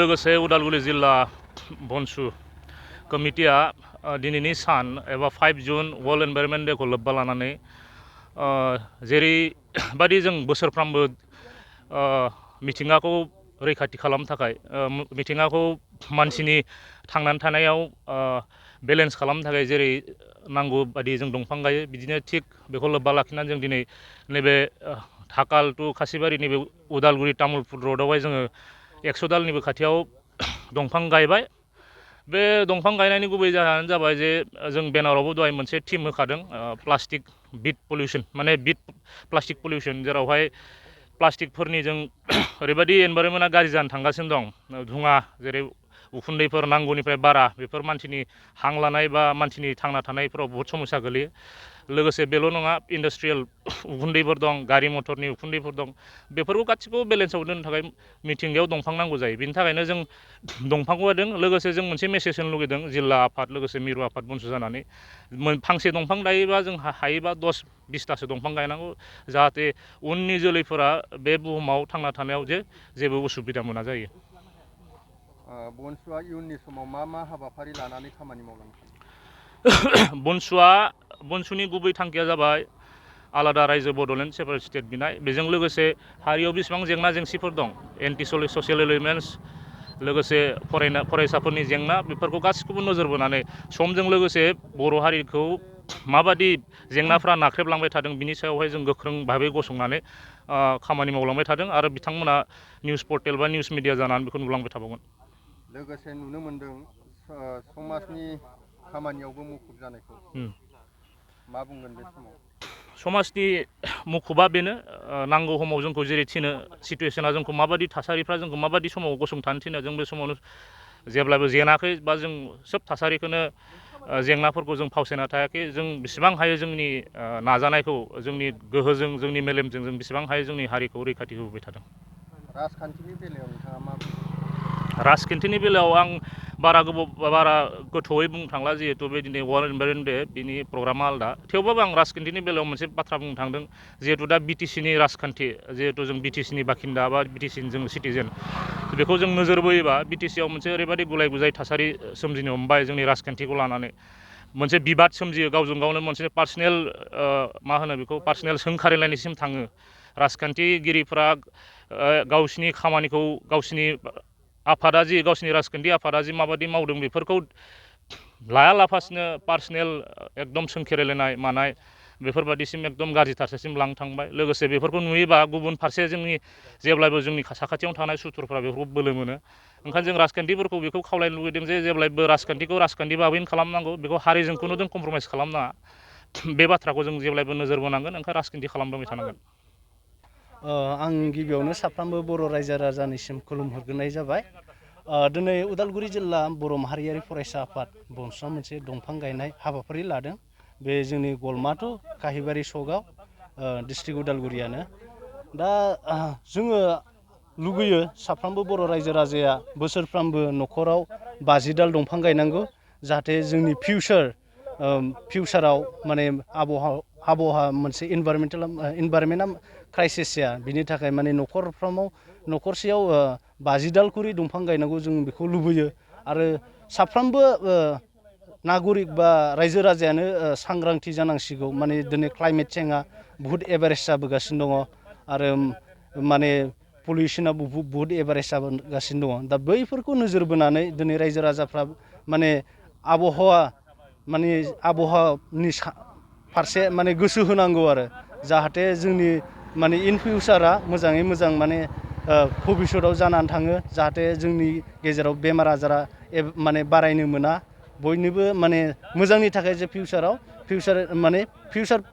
लोगोसे उदालगुरि जिल्ला बनसु कमिटिया दिनैनि सान एबा 5 जुन वर्ल्ड एनवायरनमेन्ट डेखौ लोब्बा लानानै जेरैबादि जों बोसोरफ्रामबो मिथिंगाखौ रैखाथि खालामनो थाखाय मिथिंगाखौ मानसिनि थांनानै थानायाव बेलेन्स खालामनो थाखाय जेरै नांगौ बादि जों दंफां गायो बिदिनो थिग बेखौ लोब्बा लाखिनानै जों दिनै नैबे धाकाल टु खासिबारि नैबे उदालगुरि तामुलपुर र'डआवहाय जोङो 100 दालनिबो खाथियाव दंफां गायबाय। बे दंफां गायनायनि गुबै जाहोनानो जाबाय जे जों बेनारावबो दहाय मोनसे थीम होखादों प्लास्टिक बिट पलिउसन माने बिट प्लास्टिक पलिउसन जेरावहाय प्लास्टिकफोरनि जों ओरैबायदि एनभायरनमेन्टआ गाज्रि जानो थांगासिनो दं धुङा जेरै उखुन्दैफोर नांगौनिफ्राय बारा बेफोर मानसिनि हां लानाय बा मानसिनि थांना थानायफोराव बहुत समस्या गोलैयो। लोगोसे बेल' नङा इन्डास्ट्रियेल उखुन्दैफोर दं गारि मटरनि उखुन्दैफोर दं बेफोरखौ गासिखौबो बेलेन्सआव दोननो थाखाय मिथिंगायाव दंफां नांगौ जायो। बिनि थाखायनो जों दंफांखौ होदों लोगोसे जों मोनसे मेसेज होनो लुगैदों जिल्ला आफाद लोगोसे मिरु आफाद बनसु जानानै फांसे दंफां गायोबा जों हायोबा 10-20तासो दंफां गायनांगौ जाहाथे उननि जोलैफोरा बे बुहुमाव थांना थानायाव जेबो उसुबिदा मोना जायो। बनसुआ इयुननि समाव मा हाबाफारि लानानै खामानि मावलांनो सानो? बनसुनि गुबै थांखिया जाबाय आलादा रायजो बड'लेण्ड सेपारेट स्टेट बिनाय बेजों लोगोसे हारियाव बेसेबां जेंना जेंसिफोर दं एन्टि ससियेल एलिमेन्ट्स लोगोसे फरायसाफोरनि जेंना बेफोरखौ गासिखौबो नोजोर बोनानै समजों लोगोसे बर' हारिखौ माबादि जेंनाफ्रा नाख्रेबलांबाय थादों बिनि सायावहाय जों गोख्रों भाबै गसंनानै खामानि मावलांबाय थादों आरो बिथांमोना निउस पर्टेल बा निउस मिडिया जानानै बेखौ नुलांबाय थाबावगोन। लोगोसे नुनो मोनदों समाजनि खामानियावबो मुखुब जानायखौ मा बुंगोन बे समाव? समाजनि मुखुबा बेनो नांगौ समाव जोंखौ जेरै थिनो सिटुवेसना जोंखौ माबादि थासारिफ्रा जोंखौ माबादि समाव गसंथानो थिनो जों बे समावनो जेब्लाबो जेनाखै बा जों सोब थासारिखौनो जेंनाफोरखौ जों फावसायना थायाखै जों बेसेबां हायो जोंनि नाजानायखौ जोंनि गोहोजों जोंनि मेलेमजों जों बेसेबां हायो जोंनि हारिखौ रैखाथि होबोबाय थादों। राजखान्थिनि बेलायाव नोंथाङा मा बुंगोन? राजखान्थिनि बेलायाव आं बारा गोथौयै बुंनो थांला जिहेतु बे दिनै वर्ल्ड एनभायरनमेन्ट डे बिनि प्रग्रामा आलादा थेवबाबो आं राजखान्थिनि बेलायाव मोनसे बाथ्रा बुंनो थांदों जिहेतु दा बिटिसिनि राजखान्थि जिहेतु जों बिटिसिनि बाखिन्दा बा बिटिसिनि जों सिटिजेन बेखौ जों नोजोर बोयोबा बिटिसिआव मोनसे ओरैबायदि गुलाय गुजाय थासारि सोमजिनो हमबाय जोंनि राजखान्थिखौ लानानै मोनसे बिबाद सोमजियो गावजों गावनो मोनसे पार्सनेल मा होनो बेखौ पार्सनेल सोंखारिलायनायसिम थाङो राजखान्थिगिरिफ्रा गावसिनि खामानिखौ गावसिनि आफादा गावसिनि राजखान्थि आफादा माबादि मावदों बेफोरखौ लायालाफासिनो पार्सनेल एकदम सोंखेरायलायनाय मानाय बेफोरबादिसिम एकदम गाज्रि थासारिसिम लांनो थांबाय लोगोसे बेफोरखौ नुयोबा गुबुन फारसे जोंनि जेब्लायबो जोंनि साखाथियाव थानाय सुथुरफ्रा बेफोरखौ बोलो मोनो। ओंखायनो जों राजखान्थिफोरखौ बेखौ खावलायनो लुगैदों जे जेब्लायबो राजखान्थिखौ राजखान्थि भाबैनो खालामनांगौ बेखौ हारिजों खुनु जों कमप्रमाइस खालामनाङा बे बाथ्राखौ जों जेब्लायबो नोजोर बोनांगोन ओंखायनो राजखान्थि खालामलांबाय थानांगोन। आं गिबियावनो साफ्रोमबो बर' रायजो राजानिसिम खुलुमहरग्रोनाय जाबाय। दिनै उदालगुरि जिल्ला बर' माहारियारि फरायसा आफाद बनसुआ मोनसे दंफां गायनाय हाबाफारि लादों। बे जोंनि गलमाथ' काहिबारि सकआव डिस्ट्रिक्ट उदालगुरियानो दा जोङो लुगैयो साफ्रोमबो बर' रायजो राजाया बोसोरफ्रामबो न'खराव 50 दाल दंफां गायनांगौ जाहाथे जोंनि फिउचाराव माने आबहावा मोनसे इनभाइरमेन्टआ क्राइसिस जाया बिनि थाखाय माने न'खरसेयाव 50 दाल खरि दंफां गायनांगौ जों बेखौ लुबैयो आरो साफ्रोमबो नागरिक बा रायजो राजायानो सांग्रांथि जानांसिगौ माने दिनै क्लाइमेट चेन्जआ बुहुत एभारेज जाबोगासिनो दङ आरो माने पलिउसना बुहुत एभारेज जाबोगासिनो दङ दा बैफोरखौ नोजोर बोनानै दिनै रायजो राजाफ्रा माने आबहावानि फारसे माने गोसो होनांगौ आरो जाहाथे जोंनि माने इन फिउचारा मोजाङै मोजां माने भबिसतआव जानानै थाङो जाहाथे जोंनि गेजेराव बेमार आजारा माने बारायनो मोना बयनिबो माने मोजांनि थाखाय जे फिउचार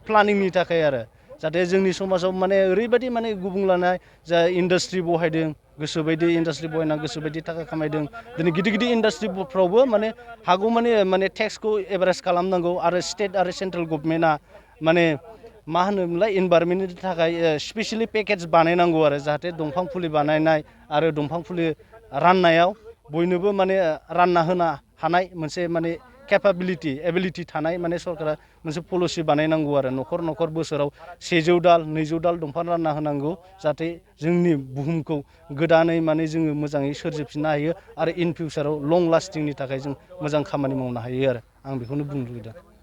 प्लानिंनि थाखाय आरो जाहाथे जोंनि समाजाव माने ओरैबायदि माने गुबुंलानाय जा इन्डास्ट्रि बहायदों गोसोबायदि इन्डास्ट्रि बहायना गोसोबायदि थाखा खामायदों दिनै गिदिर गिदिर इन्डास्ट्रिफ्रावबो माने हागौ माने टेक्सखौ एभारेज खालामनांगौ आरो स्टेट आरो सेन्ट्रेल गभर्नमेन्टआ माने मा होनोमोनलाय इनभाइरमेन्टनि थाखाय स्पेसियेलि पेकेज बानायनांगौ आरो जाहाथे दंफां फुलि बानायनाय आरो दंफां फुलि राननायाव बयनोबो माने रानना होनो हानाय मोनसे माने एबिलिटि थानाय माने सरकारा मोनसे पलिसि बानायनांगौ आरो न'खर न'खर बोसोराव 100 दाल 200 दाल दंफां रानना होनांगौ जाहाथे जोंनि बुहुमखौ गोदानै माने जोङो मोजाङै सोरजिफिननो हायो आरो इन फिउचाराव लं लास्टिंनि थाखाय जों मोजां खामानि मावनो हायो आरो आं बेखौनो बुंनो लुगैदों।